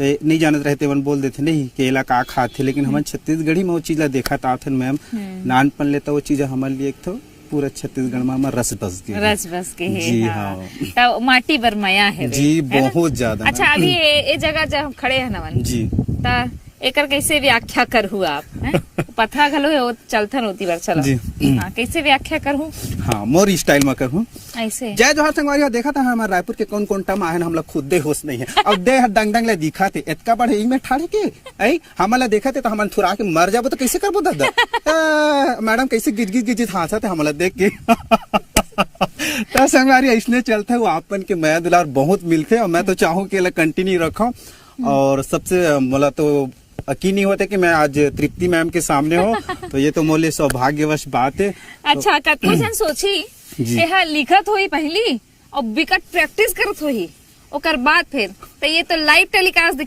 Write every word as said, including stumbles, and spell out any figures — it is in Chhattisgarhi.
ते नहीं जानत रहे, तेमन बोल देथे नहीं कि एला का खाथे, लेकिन हमन छत्तीसगढ़ी में वो चीज ला देखत आथन मैम। नानपन ले तो वो चीज हमन लिए एक ठो पूरा छत्तीसगढ़ में हमर रस बस गए हे। रस बस गए हे, जी हाँ। हाँ। त माटी बर मया हे रे, जी, है ना? बहुत ज्यादा, अच्छा, मैम। अभी ए, ए जगह जब हम खड़े हैं नवन, जी। त एकर कैसे व्याख्या करहु आप, हैं? पथरा घलो हे, वो चलथन होती बर चला। जी। हाँ, कैसे व्याख्या करहु? हाँ, मोर स्टाइल में करहु। ऐसे। जय जोहार संगवारी हो, देखा था हमारे रायपुर के कौन कौन टम आहे, हमला खुद दे होश नहीं है। अब दे हर दंग दंग ले दिखा थे, इतका बड़े ही में ठाड़े के, ऐ, हमला देखा थे तो हमन थुरा के मर जाबो तो कैसे करबो दादा? आ, मैडम कैसे गिज गिज गिज गिज हाँसा थे हमला देख के। तो संगवारी ऐसने चलते हो, आपन के मया दुलार बहुत मिलते और मैं तो चाहूँ कि एला कंटिन्यू रखो। और सबसे, अ, मोला तो यकीन नहीं होते कि मैं आज तृप्ति मैम के सामने हो, तो ये तो मोले सौभाग्यवश बात है। अच्छा, कतको झन सोची, जी। एहा लिखत होई पहली और बिकट प्रैक्टिस करत होई, ओकर बाद फिर, तो ये तो लाइव टेलीकास्ट